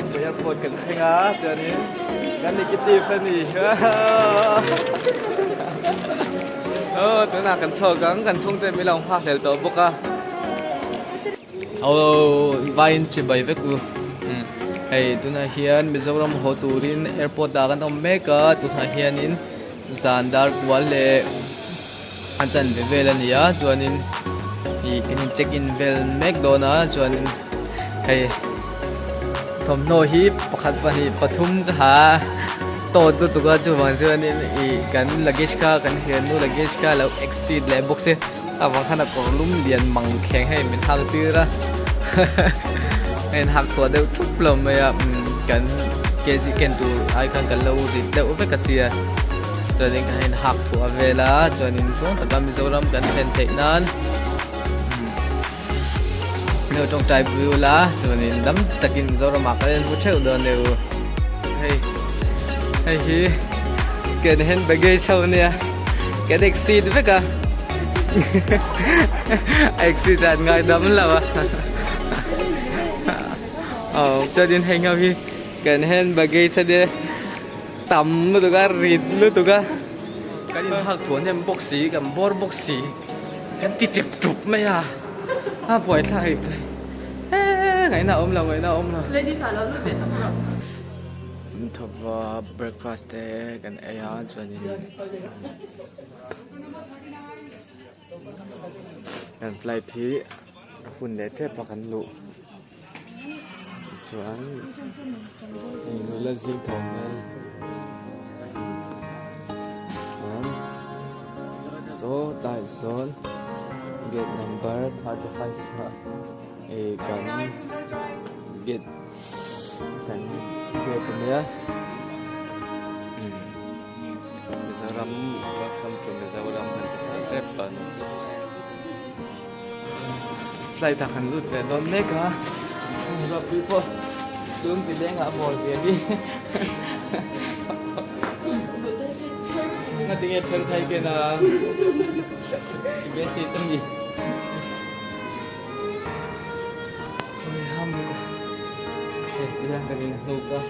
Lengpui airport kan thleng a chuanin kan negative a ni aw tunah kan chhuak ang kan chhungte min lo nghak hlel tawh bawk a aw vaiin chibai vek u hei tunah hian Mizoram haw turin airport ah kan awm mek a tunah hianin zan dar kual leh a chanve vel a ni a chuanin ih kan in check in vel mek dawn a chuanin hei thawmhnaw hi pakhat pahnih pathum ka ha tawt lutuk a chuvang chuanin ih kan luggage kha kan hiannu luggage kha lo exceed leh bawk se avang khan a kawr lum lian mang kheng hei min hak tir a a in hak chhuah deuh thup lo mai a kan kg ken tur ai khan kan lo rit deuh vek a sia chuanin kan in hak thuah vel a chuanin tluang taka Mizoram kan thlen theih nan neu tawngtai pui ula chuanin dam takin Mizoram ah kan inhmu theuh dawn e u hei hei hi kan hand baggage ho ania kan exceed vek a a exceed ah an ngai dam lo a aw chuanin hei ho hi kan hand baggage ania tam lutuk a rit lutuk a kan inhak thuah hnem bawk si kan bawr bawk si. Kan ti tep tup mai a, a buai thlak hei phei eee ngaihna a awm lo ngaihna a awm lo. Ladies ah lo lut leh tawp rawh. Kan thawk a breakfast te kan ei a chuanin kan flight hi a hun leh tep a kan luh chuan hei nula zing tho hmel chuan saw tlai sawn gate number 35 sa eh kan gate kan gate ania Mizoram welcome to Mizoram han ti thar tep a ni. Flight ah kan lut ve dawn mek a Ruatpui pawh tun ti leng ah a bawl ve hi ngatinge pher thai ken a i beisei ta mi hei tihian kan inhnuk a.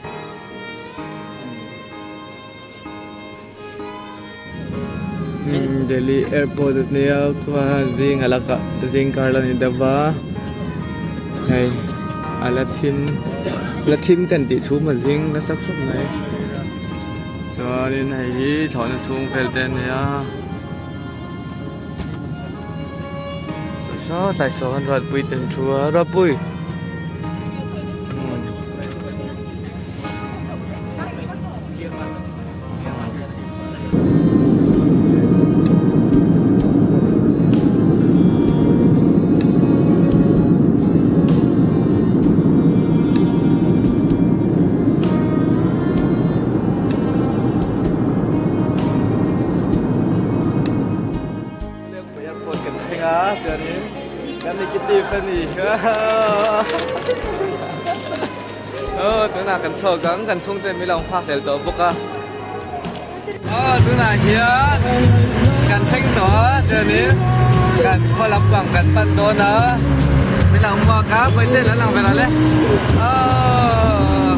Delhi airport ania chuan zing a la kah zing kar la ni deuh va hei a la thim la thim kan tih chhum a zing nasa khawp mai chuanin hei hi thlawhna chhung vel te ania saw saw tlai sawn Ruatpui te an thu a Ruatpui. Airport kan thleng a chuanin kan negative a ni. Aw tunah kan chhuak ang kan chhungte min lo nghak hlel tawh bawk a aw tunah hian kan thleng tawh a chuanin kan khaw lampang kan pan dawn a min lo hmuak a Bawihte lo lang ve rawh le aw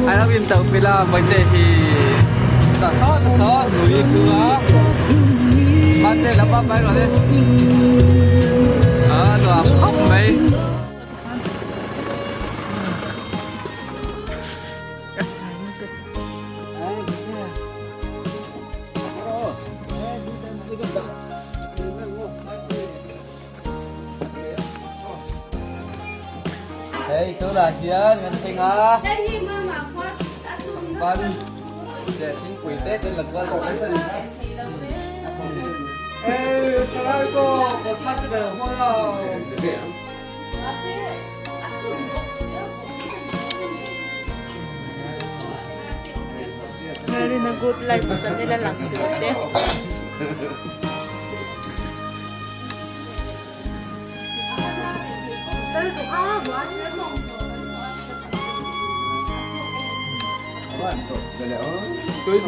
a lo in tauh pil a Bawihte hi tah saw ta saw lui thu a mahse lo bye bye rawh le a nuam khawp mai. Hei tunah hian kan thleng a pan leh thingpui te kan la kual tawh mai a ni. Ei thalai pawh ka thar ber hual a. Marina good life channel a lang tur te. Tui